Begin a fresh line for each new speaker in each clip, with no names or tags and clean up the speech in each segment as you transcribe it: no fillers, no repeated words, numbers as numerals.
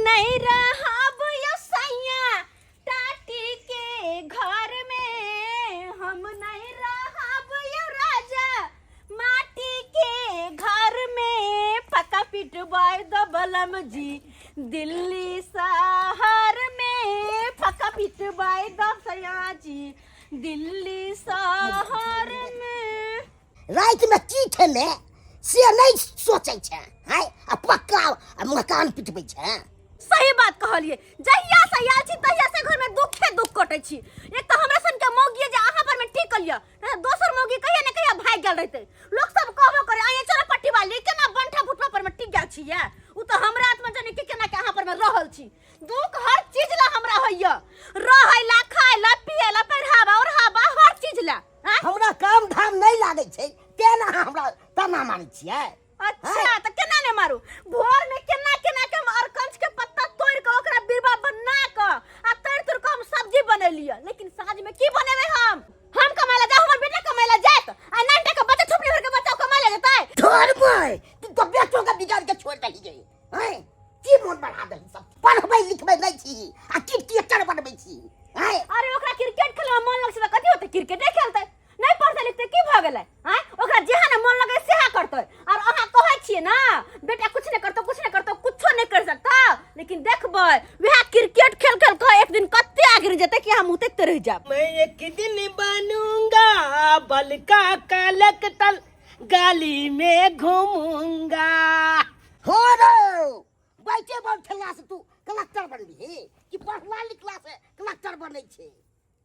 नहीं रहब यो सैया टाटी के घर में, हम नहीं रहब यो राजा माटी के घर में। पक्का पिटवाए दो बलम जी दिल्ली शहर में, पक्का पिटवाए दो सैया जी दिल्ली शहर में।
राति में की खेले से नहीं सोचै छै हैं आ पक्का आ मकान पिटबै छै।
सही बात कहलिए, जहिया से आयल छी तहिया से घर में दुखे दुख कटै छी। एक तऽ हमरा सन के मौगी जे अहाँ पर में टिकल यऽ, नहीं तऽ दोसर मौगी कहिया ने कहिया भागि गेल रहतै। लोक सब कहबो करे आये चोरा पट्टी वाली केना बंठा भुटवा पर में टिक गेल छी ये, उ तऽ हमरा हाथ में जाने के केना के अहाँ पर में रहल छी। दुख हर चीज ला हमरा होइया, रहै ला, खाय ला, पिए ला, पहिरावा ओढ़ावा, हर चीज ला। आँय?
हमरा काम धाम नहीं लागै छै तें ने अहाँ हमरा ताना मारै छियै।
अच्छा तऽ केना ने मारू, भोर में केना केना के हम अरकंच के पत्ता तोड़ के ओकरा बिरबा बना के आ तोड़ तोड़ के हम सब्जी बनेलियै, लेकिन साँझ में की बनेबै हम? हम कमाय ला जाउ, हमर बेटा कमाय ला जायत, आ नानटा के बच्चा थुपड़ी भर के बच्चा कमाय ला जेतै।
धर बे, तू तो बेटो के बिगाड़ के छोड़ दही गे। हैं की मोन बढ़ा दही, सब पढ़बै लिखबै नहीं छी आ क्रिकेटर बनबै छी। हैं
अरे ओकरा क्रिकेट खेले में मन लगै छै तऽ कथी होतै, क्रिकेटे खेलतै, नहीं पढ़तै लिखतै की भऽ गेलै? आँय ओकरा जेहा ने मन लगै सेहा करतै। और अहाँ कहै छियै ना बेटा कुछ नहीं करतौ, कुछ नहीं करतौ, कुछो नहीं कर सकता, लेकिन देखबै वएह क्रिकेट खेल खेल के एक दिन कते आगे जेतै कि हम उतरते रहि जायब।
मैं एक दिन बनूंगा बल का कलकतल, गाली में घूमूंगा।
हो रे बैठे बल खेलला से तू कलेक्टर बनबी कि पढ़ला लिखला से कलेक्टर बनै छै?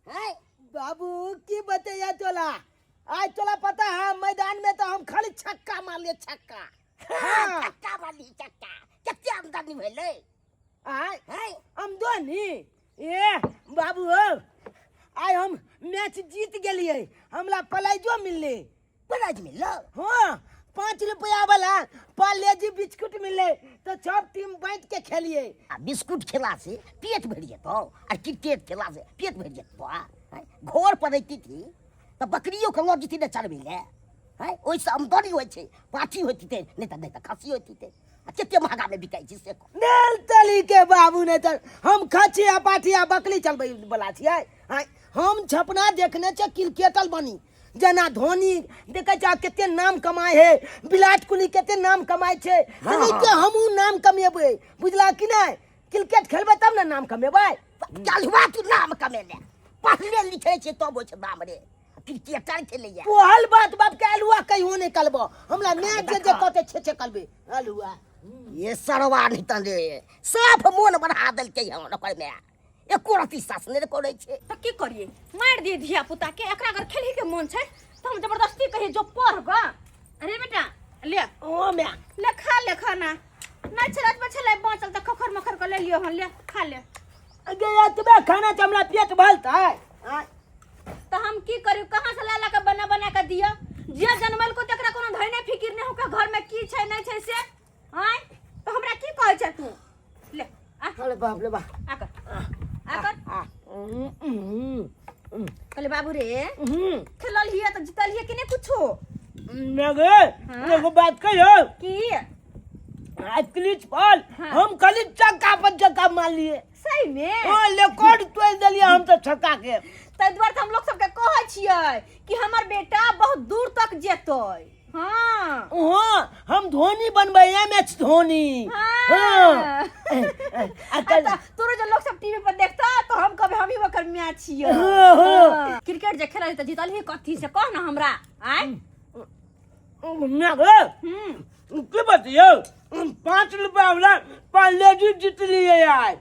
हैं
बाबू की बतैया तोला, आज तोला पता है मैदान में तो हम खाली छक्का मारलिए, छक्का।
हाँ, छक्का मारली, छक्का कते आमदनी भेलै?
आय
हैं
आमदनी? ए बाबू हो, आइ हम मैच जीत गेलिए, हमरा प्राइजो मिलले।
प्राइज मिललो?
हाँ, 5 रुपया वाला पार्लेजी बिस्कुट मिलले, तो सब टीम बांट के खेलिए।
आ बिस्कुट खेला से पेट भरि जेतौ आ क्रिकेट खेला से पेट भरि जेतौ? घर पर रहिती थी तऽ बकरियो के लऽ जेती ने चरबै लए। हैं ओहिसँ आमदनी होइ छै, पाठी होइत हेतै, नहि तऽ नहि तऽ खस्सी होइत हेतै। आ कते महगा मे बिकाइ छै से कह।
नेल तली के बाबू, नहि तऽ हम खस्सी आ पाठी आ बकरी चलबै वाला छियै। आँय, हम छपना देखने छियै क्रिकेटर बनी, जेना धोनी देखै छै कते नाम कमाइ है, विराट कोहली कते नाम कमाइ छै, तेनाहिते हमहूँ नाम कमेबै, बुझला कि नहि? क्रिकेट खेलबै तब ने नाम कमेबै।
चलुआ तू नाम कमेले, पढ़ले लिखे छै तब होइ छै नाम रे, क्रिकेटर खेलैया।
तोहल बात बाप के अलुआ कहियो नहि कलबो, हमरा मैच जे कहते छे छे कलबे अलुआ।
ये सरवा नहीं तले साफ मोन बढ़ा देलकै हन, ओकर माय एको रत्ती सास नहि करै छै।
तऽ की करिए, मारि दिए धिया पुता के? एकरा अगर खेलही के मन छै तऽ हम जबरदस्ती कहिए जो पढ़ ग। अरे बेटा ले।
Oh my.
ले खा ले खाना, नहि छलै तऽ छलै बाँचल तऽ खखर मखर के ले लियो हन, ले खा ले।
गे एतबे खाना छै हमरा पेट भरतै?
तऽ हम की करी, कहाँ से ला ला के बना बना के दिअ? जे जनमल को तकरा कोनो धैने फिकिर नहि होके घर में की छै नहि छै से। आँय तऽ हमरा की कहै छै तू? ले आ।
अरे बाप रे बाप।
आ कर, आ कर। कहले बाबू रे, खेलल हिय तऽ जीतल हिय कि नहि कुछो?
गे एगो बात कहियो।
की?
आज क्लीच पर हम खाली चक्का पर चक्का मार लिए।
सही में?
हाँ, रिकॉर्ड तोड़ देलिए हम तो छक्का के।
ताहि दुआरे तऽ हम लोग सबके कहै छियै कि हमर बेटा बहुत दूर तक जेतै। हाँ।
हाँ, हम धोनी बनबै, एम एच धोनी।
हाँ।
हाँ। आ
आ तऽ तोरो जे लोग सब टीवी पर देखता तो हम कहबै हम ही ओकर माय छियै।
हाँ, हाँ।
हाँ। क्रिकेट जे खेलल तऽ जीतल ही कथी से कह ना हमरा? आय
माय गे, की बतियौ, 5 रुपया वाला पार्लेजी जीत लिए आइ।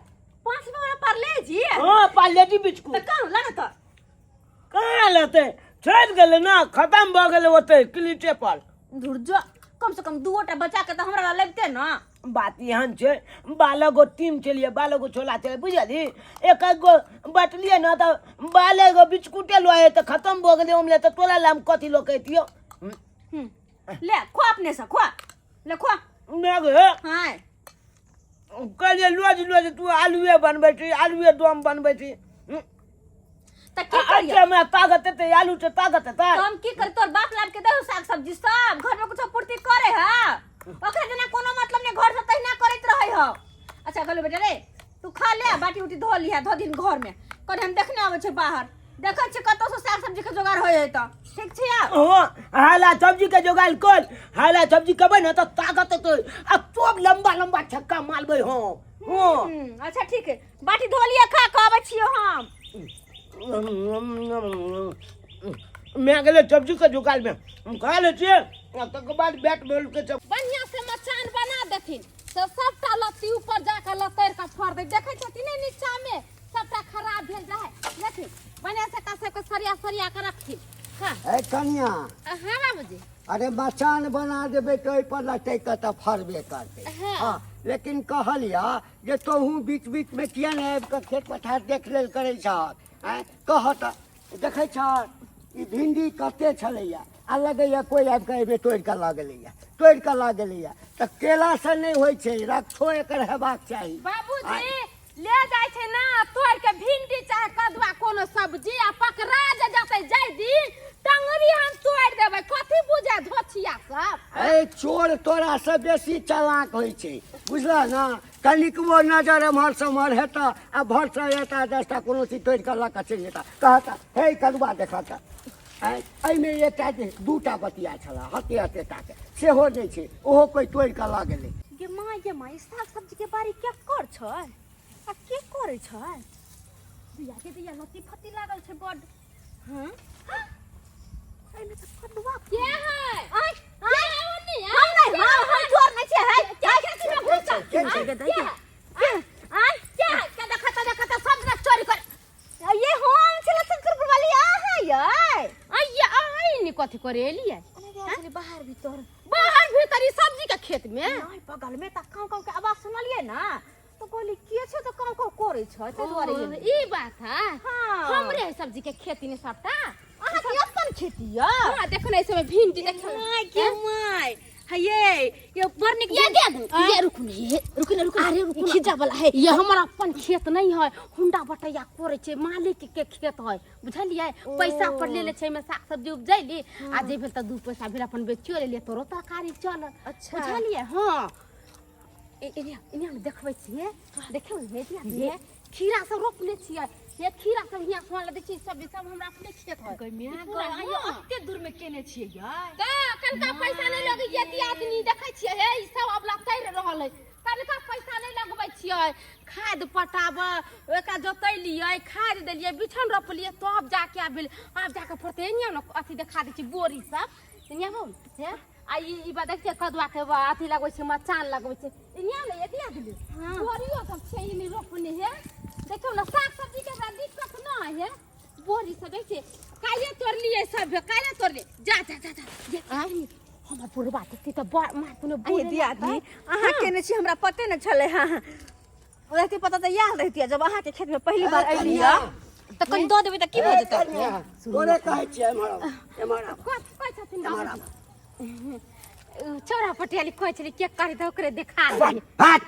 5 रुपया वाला पार्लेजी?
हाँ, पार्लेजी बिस्कुट।
तऽ कहाँ ला ना तऽ?
कहाँ लेतै, छोड़ि गेलै ना, खतम भऽ गेलै ओतै क्लीचे पर।
धुर जो, कम से कम दूओ टा बचा के तऽ हमरा ला लेबते ना।
बात एहन छै, 12 गो टीम छलियै, 12 गो छोला छलै, बुझलही? एक एक गो बटलियै ने तऽ 12 गो बिस्कुटे लऽ तऽ खतम भऽ गेलै ओमले, तऽ तोरा लए हम कथी लऽ के अयतियौ?
ले खुआ, अपने से खुआ, ले खुआ।
माय गे।
हाँ।
कहलियै लोज लोज तू आलुए बनबै छी, आलुए दम बनबै छी।
तऽ की करियै?
अच्छा हमरा ताकत एतै, आलू से ताकत एतै।
तऽ हम की करी, तोर बाप लाब के देहु साग सब्जी सब, घर में कुछो पूर्ति करे है? ओकरा जेना कोनो मतलब नहीं, घर से तहिना करैत रहे हो। अच्छा कहलो बेटा रे, तू खा ले, बाटी उटी धो लिहा, धो दिन घर में कने हम देखने आबै छै बाहर, देखै छियै कतौ से साग सब्जी के जोगाड़ होय है तऽ ठीक छै आब।
हाँ, हाला सब्जी के जोगाड़ कर, हाला सब्जी खेबै ने तऽ ताकत एतै आ सब लंबा लंबा छक्का मारबै हम। हाँ।
अच्छा ठीक है, बाटी धो लिअ, खा के आबै छियौ हम।
मैं गेलै सब्जी के जोगाड़ में, हम खा लै छियै आ तकर बाद बैट बॉल के सब
बढ़िया से मचान बना देथिन तऽ सबटा लत्ती ऊपर जाके लतरि कऽ फड़ दे। देखै छथिन ने नीचा में सबटा खराब भेल जाइ लेकिन बढ़िया से का सबके सरिया सरिया के रखथिन। हाँ।
ए कनिया।
हाँ बाबूजी।
अरे मचान बना देबै तऽ ओहिपर लटकि कऽ तऽ फड़बे करतै।
हाँ।
हाँ, लेकिन कहलिया जे तोहूँ बीच बीच में किया ने आबि कऽ खेत पथार देख लेल करै छहक? आँय, कह तऽ देखै छहक ई भिंडी कते छलैया आ लगैया कोइ आबि कऽ एहिबेर तोड़ि कऽ लऽ गेलैया, तोड़ि कऽ लऽ गेलैया। तऽ केलासँ नहि होइ छै, रक्षो एकर हेबाक चाही।
बाबूजी ले जाइ छै ना तोड़ि के भिंडी चाहे कदुआ कोनो सब्जी आ पकड़ा जे जेतै जाहि दिन टंगरी हम तोड़ि देबै। कथी बुझे धोछिया सब?
ए चोर तोरा से बेसी चालाक होइ छै, बुझलह ना? कनिकबो नजर एम्हर से ओम्हर हेतऽ आ भर से एता 10टा कोनो चीज तोड़ि कऽ लऽ कऽ चलि जेता। कहता हे कदुआ देखत, एहिमे एकटा जे 2टा बतिया छलए हते हते टाके, सेहो नहि छै, ओहो कोइ तोड़ि कऽ लऽ गेलै।
गे माँ, गे माँ, ई साग सब्जी के बाड़ी के कर छै आ के करै छै? दैया के दैया लत्ती फत्ती लागल छै बड। हाँ? एहिमे तऽ कदुआ
के है?
आँय,
के
आँय,
है ओन्नी?
हम नहि, हम चोर नहि छियै, है,
के
है,
खेती में घुसल?
के छै?
के दैया? के? आँय, के है? के देखत, देखत, सब दिना चोरी कर। ये हम छलै शंकरपुर वाली, अहाँ यै?
आइये, आइ नी कथी करे एलियै?
अरे बाहर भीतर।
बाहर भीतर ई सब्जी के खेत में?
नहि, बगल में तऽ काँव काँव के आवाज सुनलियै ना, तऽ कहली के छै तऽ काँव काँव करै छै, ताहि दुआरे
ओ,
एलियै।
ई बात है?
हाँ।
हमरे है सब्जी के खेती ने सबटा।
अहाँ के अपन खेती य?
हाँ, देखो ना, इसमें भिंडी देखो।
My के my. हे ये बड़ नीक
ये दे दू।
आँ?
ये रुकू ने, ये
रुकू ने, रुकू ने।
अरे रुकू ने।
खिजा वाला है।
ये हमर अपन खेत नहीं है, हुंडा बटैया करे छै, मालिक के खेत है, बुझलियै?
ओ।
पैसा पर ले ले छै, एहिमे साग सब्जी उपजैली आ जे भेल तऽ 2 पैसा भेल अपन बेचियो लेलियै, तोरो तरकारी चलल।
अच्छा।
बुझलियै? हाँ। एने, एने हम देखबै छियै, देखियौ ने, हे दिया दिया। खीरा सब रोपने छियै, हे खीरा सब हियाँ सोना दै छियै, सब सब हमरा अपने खेत है।
गै माय
ई पूरा,
गै, आइयो
हाँ।
एते दूर में केने छियै यै?
तऽ कनका पैसा नहि लगैया दियादनी, देखै छियै हे ई सब अबला तैर रहल है, कनका पैसा नहि लगबै छियै, खाद पटाबऽ, ओकरा जोतैलियै, खाद देलियै, बिछन रोपलियै, तब जाके आब भेलै। आब जाके फड़तै। एनिया ने अथी देखा दै छी बोरी सब, एनिया बाबू, हे आ ई बात देखिए, कदुआ के अथी लगबै छै, मचान लगबै छै, एनिया ने ये दिया दिली।
हाँ।
बोरियो सब छै ई नहि रोपने हे, देखियौ ने साग सब्जी के हमरा दिक्कत नहि हे। बोरी सब देखिए, काल्हे तोड़लियै सब, काल्हे तोड़लियै। जा जा जा जा, ये हमर बुढ़बा देखतै तऽ बड़ मार कोनो
आइ
बोले
दियादनी, अहाँ केने छी हमरा पते नहि छलै। हाँ, हाँ। रहती पता तऽ याद रहती जब अहाँके खेत में पहली बार अयली तऽ कनि दऽ देबै तऽ की भऽ जेतै?
तोरे कहै छियै, एम्हर आब, एम्हर आब।
कथी कहै छथिन
एम्हर
बाबूजी?
आब।
चौरा पटियाली कहै छलै के करी तऽ ओकरे देखा देलियै।
हट,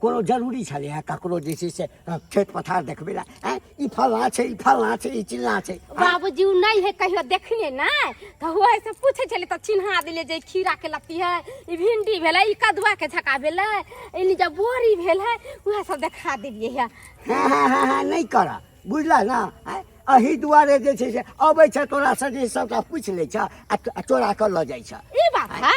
कोनो जरूरी छलै हँ ककरो जे छै से खेत पथार देखबै लए? आँय, ई फल्लाँ छै, ई फल्लाँ छै, ई चिल्लाँ छै।
बाबूजी उ नहि है कहियो देखने नहि, तऽ ओहे से पूछै छलै तऽ चिन्हा देलियै जे ई खीरा के लत्ती है, ई भिंडी भेलै, ई कदुआ के झका भेलै, ई जे बोरी भेल है, उएह सब देखा देलियै है।
हँ हँ हँ हँ नहि कर, बुझलह ने? आँय, एहि दुआरे जे छै से अबै छै तोरा से जे सबटा पूछि लै छ आ चोरा कऽ लऽ जाइ छ।
ई बात है?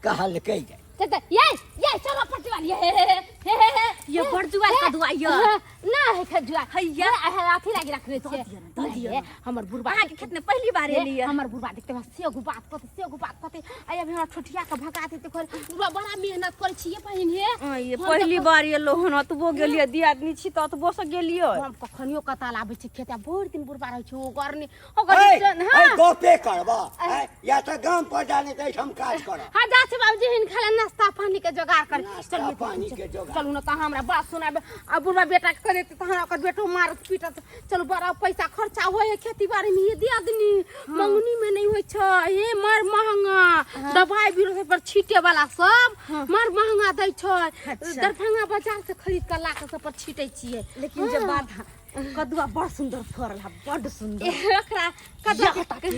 कहलकै जे
ते ते ये ये चलो पटवाली, हे हे हे हे हे
ये बड़ जुआल कदुआ ये।
ना है खजुआ
हैया।
हे अथी लागी रखने छियै।
दऽ दिअ ने, दऽ दिअ
हे,
ने।
हमर बुढ़बा
अहाँके खेत में पहली बार
हे,
एली है।
हमर बुढ़बा देखते बस से गो बात कहते, से गो बात कहते। आइ अभी हमरा ठोठिया के भगा देते, कहल बुढ़बा बड़ा मेहनत करै छियै बहिन हे।
ये
हम
पहली
तऽ
बार एलो हन, ओतबो गेलियै, दियादनी छी तऽ ओतबो से गेलियै।
हम कखनियो कताल आबै छै खेत, आ भरि दिन बुढ़बा रहै छै, ओ गरनी ओ
ऐ,
गरनी।
ऐ,
हाँ।
गपे करबह, ऐ, या तऽ गाम पर जाने तऽ एहिठाम काज करब।
हाँ, जा छै बाबूजी, हिनका लए नाश्ता पानी के जोगाड़ कर।
नाश्ता
चलिए,
पानी
चलू,
के जोगाड़।
चलू ने तऽ हमरा बात सुनाबे आ बुढ़बा बेटा के करे तऽ हमरा ओकर बेटो मारत पीटत। चलू, बड़ा पैसा खर्चा होइ है खेती बाड़ी में ये दियादनी, मंगनी में नहीं होइ छै हे, मार महंगा दवाई बीरो पर छीटे वाला सब मार महंगा दै छै।
अच्छा।
दरभंगा बाजार से खरीद के ला के सब पर छीटे छियै।
लेकिन जब बात कदुआ बड़ सुंदर फरल है बड़ सुंदर
एकरा कदुआ के
या ताकी।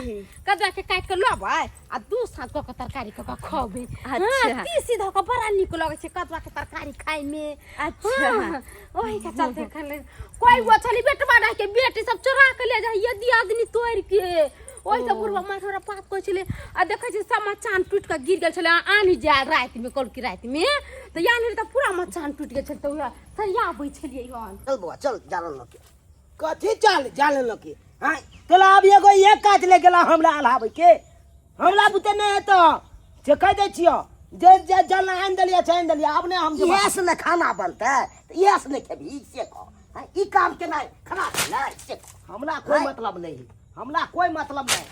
कदुआ के काटि के लबै आ दू साँझ कऽ के तरकारी कऽ के खबै।
अच्छा।
हाँ, तीसी धऽ के बड़ा नीक लगै छै कदुआ के तरकारी खाय में।
अच्छा।
हाँ, ओही के चलते खाले कोई गो छली बेटवा रह के बेटी सब चोरा के ले जाइ ये दियादनी तोड़ के ओहि से बुढ़वा मार हमरा बात कहै छलै आ देखै छी सब मचान टूटि के गिर गेल छलै आनी जाय राति में कल की राति में तऽ यानी तऽ पूरा मचान टूटि गेल छलै तऽ उएह सरियाबै छलियै हन।
चल बौआ चल जालन लऽ के।
कथी चल जालन लऽ के? हाँ तोला अब एगो एक काज ले गेला हमरा अल्हाबै के हमरा बुते नहि हेतौ से कहि दै छियौ जे जे जल आनि देलियै से आनि देलियै आब नहि हम जेबै।
इएह से ने खाना बनतै तऽ इएह से ने खेबही से कह। हाँ, ई काम केना खराब भेलै से कह।
हमरा कोई
आँय?
मतलब नहीं है हमरा कोई मतलब नहीं।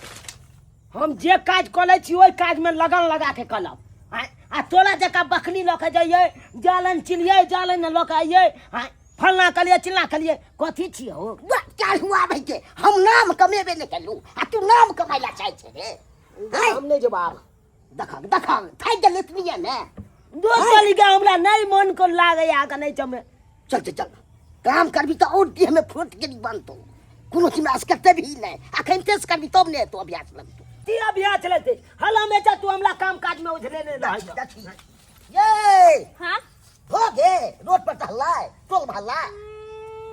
हम जे काज कऽ लै छी ओहि काजमे लगन लगा के कलब। आँय, आ तोरा जकाँ बखनी लऽ के जइयै जालन चिलियै जालन लऽ के अइयै। आँय, फलना कलियै चिलना कलियै कथी छियै हो?
वाह, क्या हुआ भाई के हम नाम कमेबे नहीं कलू आ तू नाम कमाइ ला चाहै छै रे। आँय?
हम नहीं जेबै आब।
देखक देखक थाकि गेल एतनिए ने।
दोसर के हमरा नहीं मन को लागैया आके नहीं चमे।
चल चल चल काम करबी तऽ और देह में फूट गेली बनतो कोनो चीज में असकते भी नहीं अखन तेज करबी तब ने तो अभ्यास लगतो।
ती अभ्यास लेते हल हमेशा तू हमरा काम काज में उझले नहीं रहै छौ।
देखी ये
हाँ
हो गे रोड पर टहलाय टोल भला।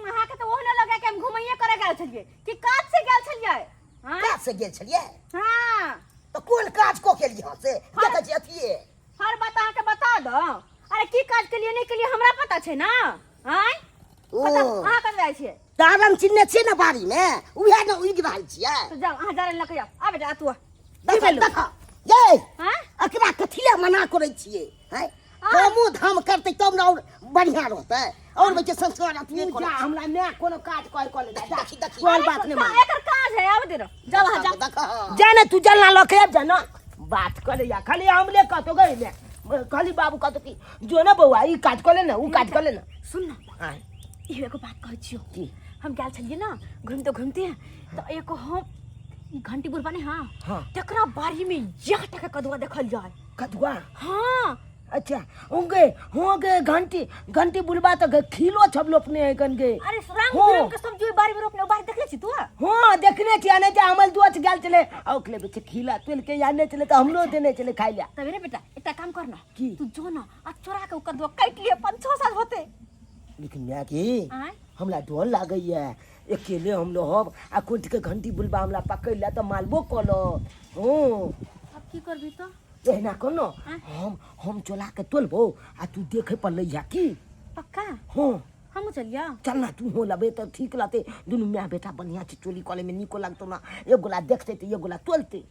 अहाँ के तो ओहने लगे कि हम घुमैये करे गेल छलियै कि काज से गेल छलियै? हाँ?
काज से गेल छलियै?
हाँ।
तऽ कोन काज कऽ के एलियै हँ से देखै छी अथिये।
हर बात अहाँ के बता दो। अरे की काज के लिए नहीं के लिए हमरा पता छै ना? आँय?
ओ।
पता, अहाँ कतऽ जाइ छियै?
दारन चिन्हने छियै ने बाड़ी में उएह ने उगि रहल छियै।
तऽ जाउ अहाँ दारन लऽ के जाउ। आ बेटा आ तू आ।
देखा
भेलौ?
देखा ये
हाँ?
एकरा कथी लए मना करै छियै? हैं? कामो धाम करतै तब ने और बढ़िया रहतै और बच्चे संस्कार अथिये
तू
करै
जा हमरा माय कोनो काज कह कऽ ले जा, जा।
देखी, देखी।
तोहर बात नहि मान।
एकर काज है आब दे जाउ अहाँ जाउ।
देखा।
जा ने तू जलना लऽ के आबि जा ना बात करे या खाली हमरे कहतो गई ने खाली बाबू कहतो कि जो ना बौआ ई काज कऽ ले ने ऊ काज कऽ ले ना।
सुन ना।
हाँ।
इहो एगो बात कहै छियौ।
की?
हम गेल छलियै ना घुमिते घुमिते तऽ एगो हम ई घंटी बुढ़बा ने हाँ
हाँ।
तकरा बाड़ी में यह टका कदुआ देखल जाय।
कदुआ?
हाँ।
अच्छा होंगे होंगे घंटी घंटी बुलबा तो खिलो छब लोपने है गन गे।
अरे रंग
हाँ।
बिरंग के सब्जी बाड़ी में रोपने बाड़ी देखले छी तू?
हाँ देखने छी आने जा हमल दुआ गेल चले आ ओकले बेचे खिला तुल के आने चले तो हमरो देने चले खाइ ला।
तबे रे बेटा एकटा काम कर ना।
की?
तू जो ना आ चोरा के ओ कदुआ काटि लिए 5-6 साल होते।
लेकिन माय की
आँय?
हमरा डर लागैया अकेले हम रहब आ कोंठ के घंटी बुलबा हमरा पकड़ ले तो मारबो कलो। हाँ।
अब की करबी तो?
एहना कर न हम चला के तोलबो आ तू देखे पर लइहा की?
पक्का?
हाँ।
हमहूँ चलिया?
चल ना तू हो लबे तो ठीक लगते दुनू माय बेटा बढ़िया छै चोली कले में नीको लगतो ना एक गोला देखते तो एक गोला तोलते।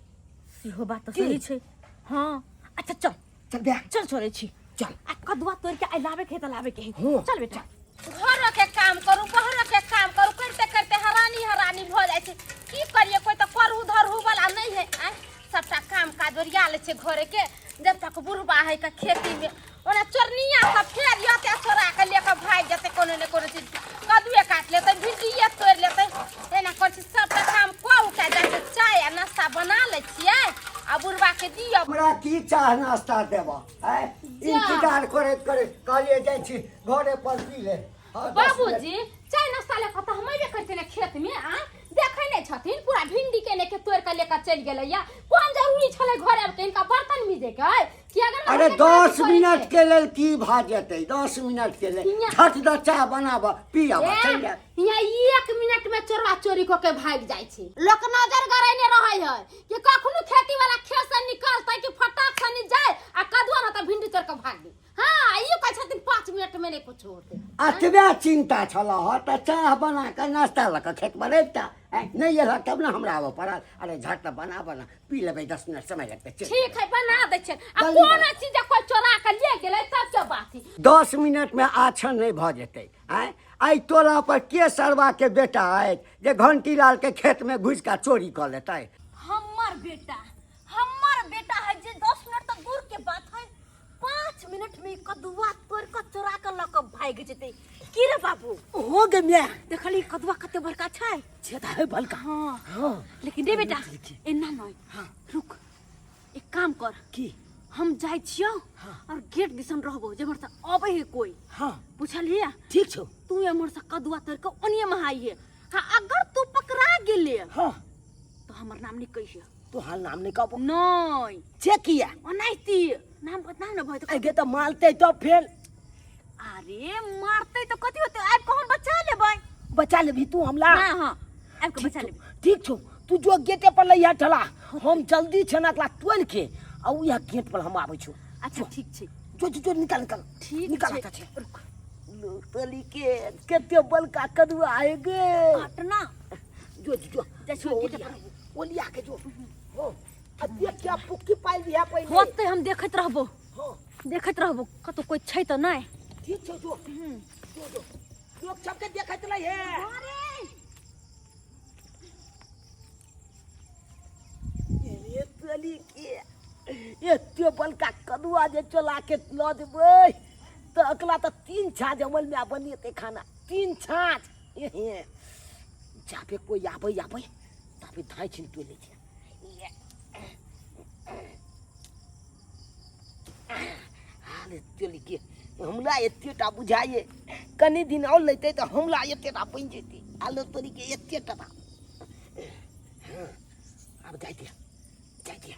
इहो बात तो
की?
सही छै। हाँ अच्छा चल
चल बे
चल छोड़े छी
चल।
आ कदुआ तोड़ के आई लाबे के है त लाबे के है।
हाँ।
चल बेटा।
घर के काम करू बाहर के काम करू करते करते हरानी हरानी भ जाइ छै। की करिए कोई तो करू धरू वाला नहीं है। आँय सबटा काम काज ओरिया लै छै घरे के जब तक बुढ़बा है के खेती में ओना चोरनिया सब फेर यते चोरा के लेके भागि जेतै कोनो ने कोनो चीज कदुए काटि लेतै भिंडिए तोड़ि लेतै एना करै छै। सबटा काम कऽ उठा जाइ छै चाय आ नाश्ता बना लै छियै आ बुढ़बा के दियौ।
हमरा की चाह नाश्ता देबऽ? आँय इंतजार करैत करैत कहलियै जाइ छी घरे पर पी ले। हाँ, दस मिनट।
बाबूजी चाय नाश्ता लेके तऽ हम अयबे करतियै ने खेत में। आ देखै नहि छथिन पूरा भिंडी के लेके तोड़ के लेके चलि गेलै या कोन जरूरी छलै घर आबि के हिनका बर्तन मिजे के कि अगर
अरे
हम काज
10
करै
मिनट
छै।
के लेल की भऽ जेतै? 10 मिनट के लेल
हियाँ-
झट दऽ चाह बनाबऽ पियब चलि जायब।
हियाँ 1 मिनट में चोरवा चोरी कऽ के भागि जाइ छै। लोक नजर गड़ेने रहै है कि कखनो खेती वाला खेत से निकलतै कि फटाक से नि जाय आ कदुआ न तऽ भिंडी तोड़ के भाग गेल। हाँ इहो कहै छथिन 5 मिनट में नहीं कुछ होते।
अतबे चिंता छल ह तऽ चाह बना कऽ नाश्ता लऽ कऽ खेत पर अबिता। नहि एलह तब ने हमरा आबऽ पड़ल। अरे झट तऽ बना बना पी लेबै 10 मिनट समय लगतै। चलि
ठीक है बना दै छियै। आ
जल्दी
कोनो
बना।
चीज कोई चोरा के ले गेलै तब के बात है।
10 मिनट में आछन नहीं भऽ जेतै। आँय एहि टोला पर के सरवा के बेटा अछि जे घंटीलाल के खेत में घुसि कऽ चोरी कऽ लेतै?
हमर बेटा हमर बेटा है जे 10 मिनट तऽ दूर के बात है 5 मिनट में कदुआ तोड़ के चोरा के लऽ के भागि जेतै। की रे बाबू?
हो गे माय।
देखली कदुआ कते बड़का छै?
छै तऽ है बड़का।
हाँ।
हाँ।
लेकिन रे बेटा एना नहीं।
हाँ।
रुक एक काम कर।
की?
हम जाइ छियौ
हाँ।
और गेट दिसन रहबो जेम्हर से अबै है कोई।
हाँ।
बुझलियै?
ठीक छौ।
तू तू एम्हर से कदुआ तोड़ के ओनिए महाइए। हाँ, अगर तू पकड़ा गेले
हाँ,
तो हमर नाम नहीं कहिए।
तोहार नाम नहीं कहबो?
नहीं।
से किया?
ओनाहिते नाम बदनाम न भय।
आगे तऽ मारते तो फेर।
अरे मारते तो कथी होते, आबि के हम बचा लेबै।
बचा लेबही तू हमला?
हाँ हाँ, आबि के बचा लेबै।
ठीक छौ, तू जो गेटे पर लैया ठला, हम जल्दी छनकला तोड़ के आ उएह गेट पर हम आबै छौ।
अच्छा ठीक छै।
जो जो जो, निकाल निकाल।
ठीक
निकाल।
छै।
अच्छा छै, रुक। लो, तली के कते बलका कदुआ आए गे।
काटना।
जो जो जो।
जाइ छियौ
जो,
गेटे
ओलिया
पर।
ओलिया के जो हो आ देख क्या पुक्की पाइल दिया पहिले।
होते हम देखैत रहबो।
हो।
देखैत रहबो, कतौ कोइ छै तऽ नहि।
ठीक छौ, जो जो जो, लोग सबके देखैत रही है। ये तली के एते बलका कदुआ जे चला के लऽ जेबै तऽ अकला तऽ 3 छाँच अमल में बनेतै खाना, 3 छाँच। एहे जाबे कोइ आबै आबै ताबे धाँइ छिन तोड़ि लै छै। अरे तली के हमरा एतेटा बुझाइए, कनि दिन आओर लैतै तऽ हमरा एतेटा बनि जेतै। आलो तोरी के एतेटा। हाँ, आब जाइ दिअ, जाइ दिअ।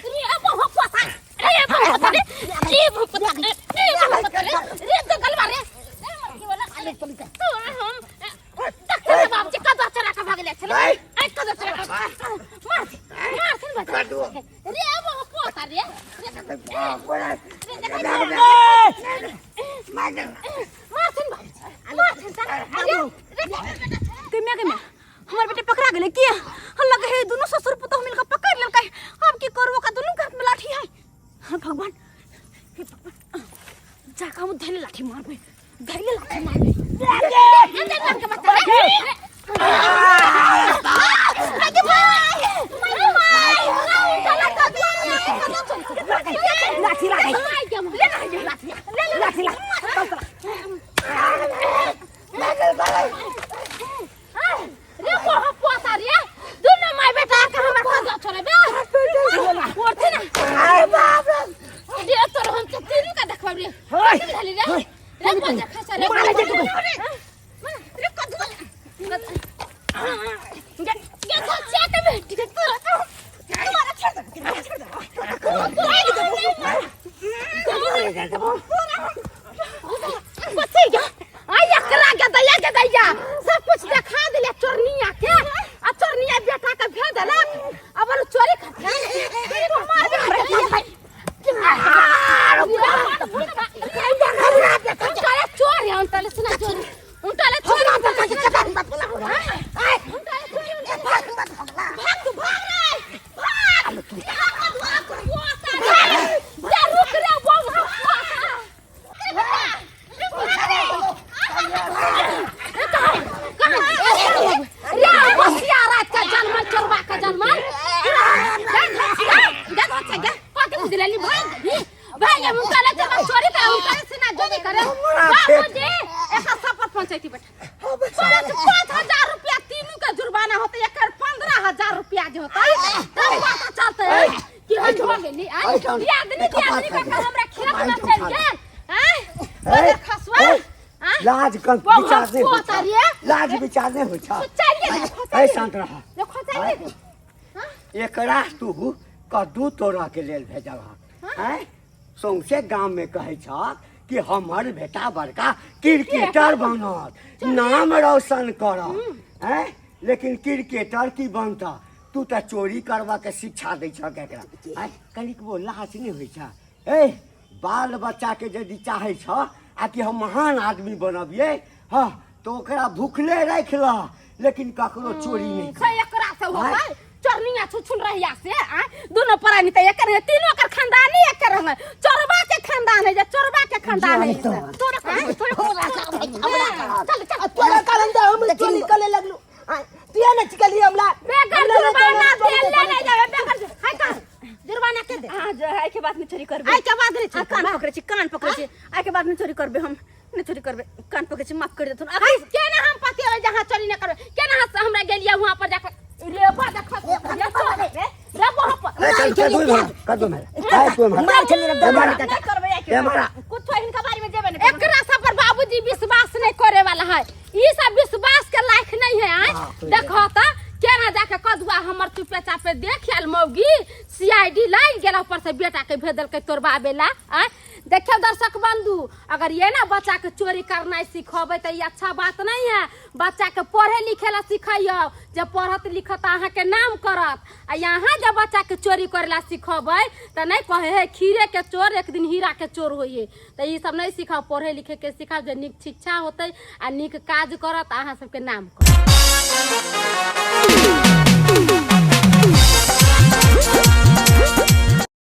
रे बहु पोता, रे बहु पोता, रे रे बहु पोता, रे बहु पोता, रे रे जंगलवा रे रे मरकी वाला।
अरे चली जा।
तो हम देखते ना बाबूजी कदर चोरा के भागले छले। ए कदर चोरा के मार दे, मार दे बच्चा। रे बहु पोता, रे रे रे देखै मार दे बाबूजी, मार दे रे रे
के म्या हमर बेटे पकड़ा गेलै किया? हम लगे है दुनू ससुर पुतोह मिलके पकड़ लेलकै। अब की करबो का, दुनू के हाथ में लाठी है। हाँ भगवान, हे भगवान, जाके हम धैले लाठी मारबै, धैले लाठी मारबै।
लाठी लागै, लाठी ला।
रे मोह पोता रे, दुनू माय बेटा के हमर कदर छोड़बे ओरथे ना।
अरे बाप रे।
रे तोर हम तो तीनू के देखब रे।
हाय।
कथी भेली रे? रे बजा खसा रे।
मारे जे तू।
रे कदुआ गे गे खसिया के बेटी के तोरा
तुम्हारा छोड़ दे, छोड़ दे।
कथी गे आई एकरा के दैया के दैया सब कुछ देखा दिले चोरनिया के, आ चोरनिया बेटा के भेज देलक। अब वो चोरी करते तू मार दे हमरा। उनटाले चोर है, उनटाले सुना चोर, उनटाले चोर, उनटाले चोर। भाग तू, भाग रे, भाग जा, रुक रे वो रे होशियार रात का जन्म चोरबा का जन्म। भाग भाग, चोरी करे उनका से ना चोरी करे। बाबूजी एकर शपथ पंचायती बैठा, 5,000 रुपया तीनू के जुर्माना होते, एकर 15,000 रुपया जे होता तब पता चलते कि हम हो गेली। आय दियादनी, दियादनी के हमरा खेत में चल गेल। आय बदर खसवा।
लाज कम विचार नहीं होइ छा, लाज विचार नहीं होइ छा। ऐ शांत रह। एकरा तू कद्दू तोड़ा के लेल भेजल हैं? सौंसे गाम में कहै छ कि हमर बेटा बड़का क्रिकेटर बनत, नाम रोशन करत हैं, लेकिन क्रिकेटर की बनता? तू तऽ चोरी करबा के शिक्षा दै छह एकरा। आँय, कनिकबो लाज नहि होइ छ? ए बाल बच्चा के यदि चाहै छ आ कि हम महान आदमी बनबियै, हँ, तऽ ओकरा भुखले राखि लह, लेकिन ककरो चोरी नहि
से एकरा से होतै चोरनिया छुछुन रहिया से। आ दुनो प्राणी त एकर है, तीनों एकर खानदानी एकर है, चोरबा के खानदान है, जे चोरबा के खानदान है।
तोरा
चल चल।
तोरा कारण तऽ हम चोरी करे लगलू। तू ने चिकली हमरा
बेगर जुर्माना देले नहीं जावे बेगर। हाय कर जुर्माना के दे।
हां, जो आइ के बाद में चोरी करबे।
आइ के बाद नहीं।
आ, कान पकड़े छी, कान पकड़े छी, आइ के बाद में चोरी करबे, हम नहीं चोरी करबे, कान पकड़े छी, माफ कर देथुन।
हाय केना हम पतियावे जहां चोरी न करबे? केना हमरा गेलिया वहां पर जाकर रे बा देख रे रे।
कद्दू
छलियै
में कद्दू में आय तू एम्हर।
मार छलियै रे,
एम्हर आ।
नहि करबै आइ
एम्हर आ।
कुछो हिनका बारे में जेबे नहि करबै।
एकरा सब पर बाबूजी विश्वास नहीं करे वाला है ई सब विश्वास के लायक नहीं है आय देखो त केना जाके कदुआ हमर चुपे चापे देख आयल मौगी सीआईडी लाइन गेला ऊपर से बेटा के भेज देलकै तोड़बाबे ला आय। देखियो दर्शक बंधु, अगर ये ना बच्चा के चोरी करना सिखबै तऽ ई अच्छा बात नहीं है। बच्चा के पढ़े लिखे ला सिखैयो, जे पढ़त लिखत अहाँ के नाम करत। आ यहाँ जे बच्चा के चोरी करे ला सिखबै तऽ नहीं कहे है खीरे के चोर एक दिन हीरा के चोर होइए। तऽ ई सब नहीं सिखाओ, पढ़े लिखे के सिखाओ, जे नीक शिक्षा होतै आ नीक काज करत अहाँ सबके नाम करत।